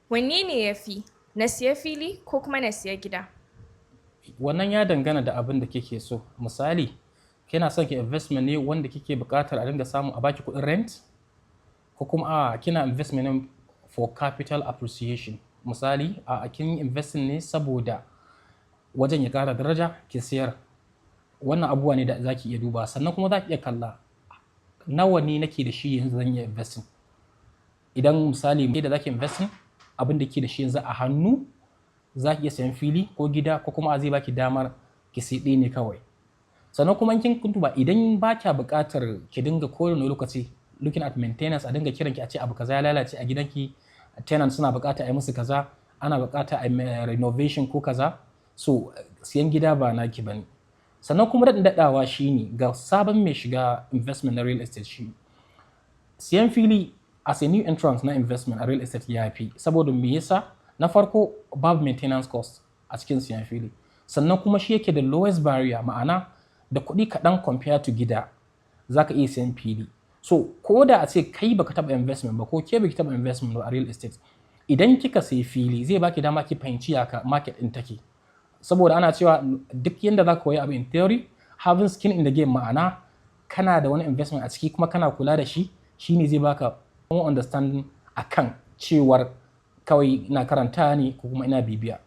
Wanne ne ya fi, na siya fili ko kuma na siya gida? Wannan ya dangana da abin da kike so. Misali, kina son ki investment ne wanda kike buƙatar a dinga samu a baki kuɗin rent, ko kuma a kina investment ne for capital appreciation? Misali, a kin investing ne saboda wajen ya ƙara daraja ki siyar. Wannan abubuwa ne da za ki iya duba. Sannan kuma za ki iya kalla, nawa ne nake da shi yanzu zan iya investing? Idan misali da zaki investing, abin da ke da shi yanzu a hannu, za ki iya sayan fili ko gida, ko kuma zai baki damar ki sai ɗaya ne kawai. Sannan kuma in kin duba, idan ba kya buƙatar ki dinga kowane lokaci looking at maintenance, a dinga kiran ki a ce abu kaza ya lalace a gidanki, tenant suna buƙata a yi musu kaza, ana buƙata a yi renovation ko kaza, so siyan gida ba naki bane. Sannan kuma daɗin daɗawa shine, ga sabon mai shiga investment na real estate, shi siyan fili as a new entrance na investment a real estate ya fi. Saboda me yasa? Na farko, babu maintenance cost a cikin siyan fili. Sannan kuma shi yake da lowest barrier, ma'ana da kuɗi kaɗan compared to gida za ka iya siyan fili. So ko da a ce kai baka taɓa investment ba, ko ke baki taɓa investment ba a real estate, idan kika sayi fili zai baki dama ki fahimci ya market ɗin take. Saboda ana cewa duk yanda za ka koyi abu in theory, having skin in the game, ma'ana kana da wani investment a ciki kuma kana kula da shi, shine zai baka more understanding akan cewar kawai ina karanta ne ko kuma ina bibiya.